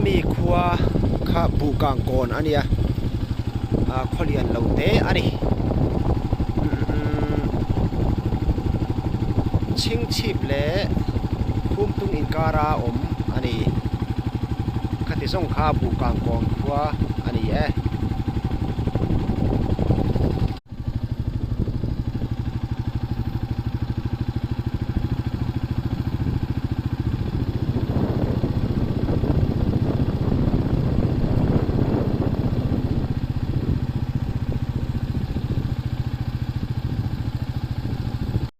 mi khua kha buhkang kawn a nia ah khaw lian lo te a ni chhingchhip leh khumtung inkara awm a ni khati zawng kha buhkang kawn khua a ni e.